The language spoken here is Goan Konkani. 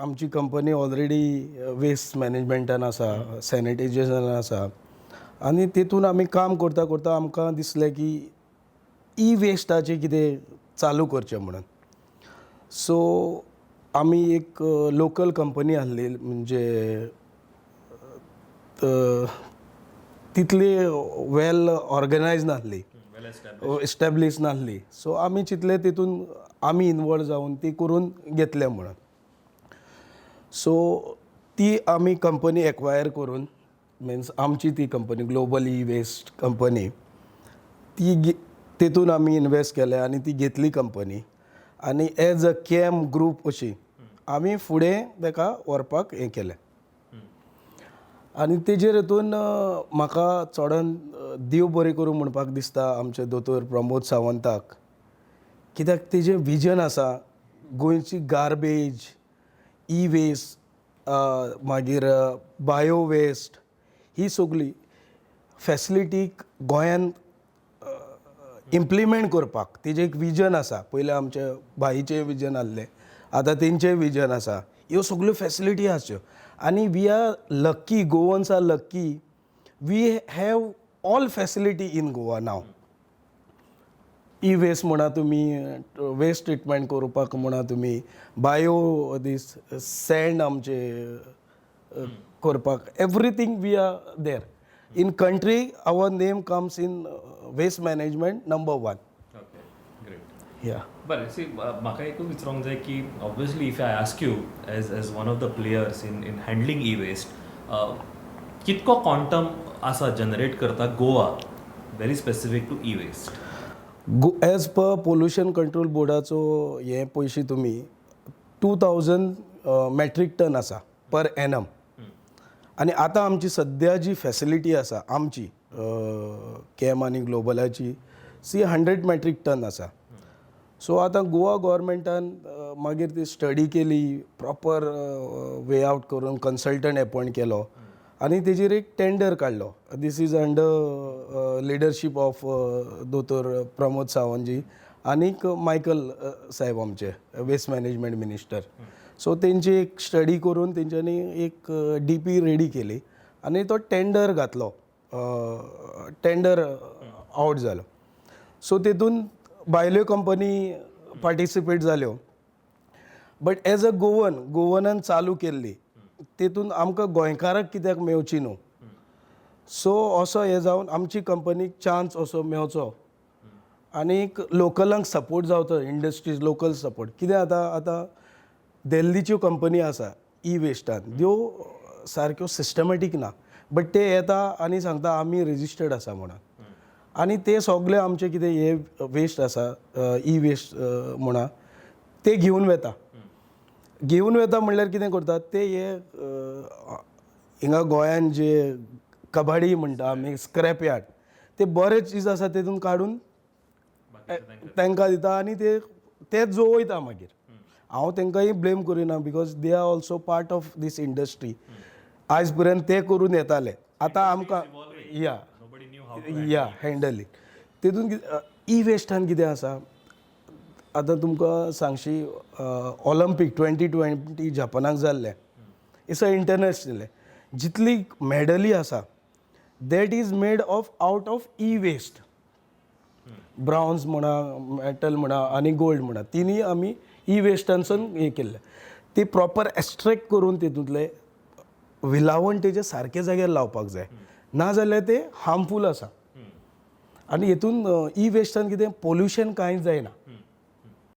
आमची कंपनी ऑलरेडी वेस्ट मॅनेजमेंटान आसा, सॅनिटायजेशनान आसा आनी तितून आमी काम करता करता आमकां दिसलें की ई वेस्टाचें कितें चालू करचें म्हणून. सो आमी एक लोकल कंपनी आहली, म्हणजे तितली वेल ऑर्गनायज नासली, एस्टॅब्लीश नासली. सो आमी चिंतलें तितून आमी इनवॉल्व जावन ती करून घेतले म्हणून. सो ती आमी कंपनी एक्वायर करून, मिन्स आमची ती company, global e waste company, ती तितून आमी इनवेस्ट केलें आनी ती घेतली कंपनी आनी एज अ कॅम ग्रूप अशी आमी फुडें ताका व्हरपाक हें केलें. आनी तेजेर हितून म्हाका चोडान देव बरें करूं म्हणपाक दिसता आमचे दोतोर प्रमोद सावंताक, कित्याक तेजें विजन आसा गोंयची गार्बेज, ई वेस्ट, मागीर बायो वेस्ट ही सगळी फॅसिलिटी गोंयांत इम्प्लिमेंट करपाक तेजें एक विजन आसा. पयलें आमच्या भाईचें विजन आहलें, आतां तेंचें विजन आसा. ह्यो सगल्यो फॅसिलिटी आसच्यो आनी we are lucky, Goans are lucky, we have all facility in Goa now. E waste म्हणा तुमी, वेस्ट ट्रिटमेंट करपाक म्हणा तुमी, बायो दीस सँड आमचे करपाक, everything we are there in country. Our name comes in waste management number one. Okay, great. या. बरें, सी, म्हाका एकूच विचारूंक जाय की obviously if I ask you as one of the players in handling e waste, कितको क्वांटम आसा जनरेट करता Goa, very specific to e waste? Go as per pollution control बोर्डाचो हें पयशे तुमी, 2000 मॅट्रीक टन आसा पर एनम. आनी आतां आमची सद्या जी फॅसिलिटी आसा आमची कॅम आनी ग्लोबलाची, सी 100 मॅट्रीक टन आसा. सो आतां गोवा गोवोरमेंटान मागीर ती स्टडी केली, प्रॉपर वे आवट करून कन्सल्टंट एपॉयंट केलो आनी तेजेर एक टेंडर काडलो. This is under leadership of दोतोर प्रमोद सावंतजी आनीक मायकल साहेब, आमचे वेस्ट मॅनेजमेंट मिनिस्टर. सो तेंची एक स्टडी करून तेंच्यांनी एक डीपी रेडी केली आनी तो टेंडर घातलो, टेंडर आवट जालो. सो तेतून भायल्यो कंपनी पार्टिसिपेट जाल्यो, बट एज अ गोवन, गोवनान चालू केल्ली, तेतून आमकां गोंयकाराक कित्याक मेवची न्हू? सो असो हें जावन आमची कंपनीक चान्स असो मेवचो आनीक लोकलांक सपोर्ट जावचो, इंडस्ट्रीज लोकल सपोर्ट. कितें आतां, आतां दिल्लीच्यो कंपनी आसा ई वेस्टान, त्यो सारक्यो सिस्टमॅटीक ना, बट ते येता आनी सांगता आमी रजिस्टर्ड आसा म्हणून आनी ते सगळे आमचे कितें हे वेस्ट आसा, ई वेस्ट म्हणा, ते घेवन वता. घेवन वता म्हणल्यार कितें करतात ते, हे हिंगा गोंयान जे कबाडी म्हणटा आमी, स्क्रॅप यार्ड, ते बरे चीज आसा तेतून काडून तांकां दिता आनी ते तेच जोवयता मागीर. हांव तांकांय ब्लेम करिना because they are also part of this industry. आयज पर्यंत ते करून येताले, आतां आमकां या या हँडल it. तितून ई वेस्टान कितें आसा, आतां तुमकां सांगशी, ऑलम्पीक 2020 जपानाक जाल्लें, it's a international, जितली मॅडली आसा, that is made of out of e waste. Bronze म्हणा, मेटल म्हणा आनी गोल्ड म्हणा, तिनूय आमी ई वेस्टानसून हें केल्लें. ती प्रॉपर एक्स्ट्रेक्ट करून तितूंतले विलावण तेजे सारके जाग्यार लावपाक जाय, नाजाल्यार ते हार्मफूल आसा. आनी हितून ई वेस्टान कितें पोल्युशन कांय जायना.